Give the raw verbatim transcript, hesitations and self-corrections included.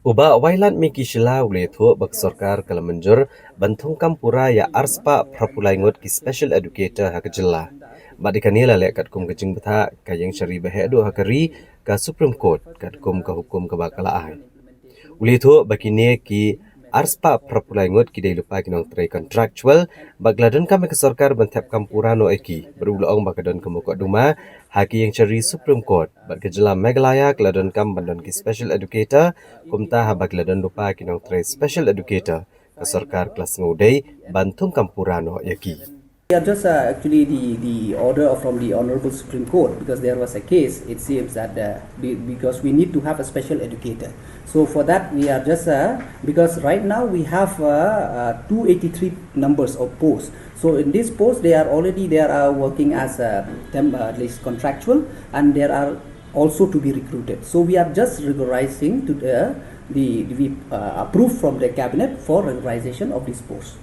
U Bah Wailadmiki Shylla u la ïathuh ba ka sorkar ka la mynjur ban thung kam pura ïa arspah phra phew lai ngut ki special educator ha ka jylla. Bad ïa kane la leh katkum ka jingbthah ka ïing shari ba heh duh ha ka ri, ka Supreme Court, katkum ka hukum kaba ka la ai. U la ïathuh ba kine ki arspah phra phew lai ngut ki dei lypa ki nongtrei contractual, bad ka la donkam ïa ka sorkar ban thep kam pura noh ïa ki. Bad u la ong ba ka don ka mukotduma ha ka ïing shari Supreme Court, bad ka jylla Meghalaya ka la donkam ban don ki special educator, kumta haba ki la don lypa ki nongtrei special educator, ka sorkar ka la sngew dei ban thung kam pura noh ïa ki. We are just uh, actually the, the order from the Honorable Supreme Court, because there was a case, it seems that uh, be- because we need to have a special educator. So for that, we are just, uh, because right now we have uh, uh, two eighty-three numbers of posts. So in this post, they are already, they are uh, working as a tem- uh, at least contractual, and there are also to be recruited. So we are just regularizing to the, the, the we uh, approve from the cabinet for regularization of these posts.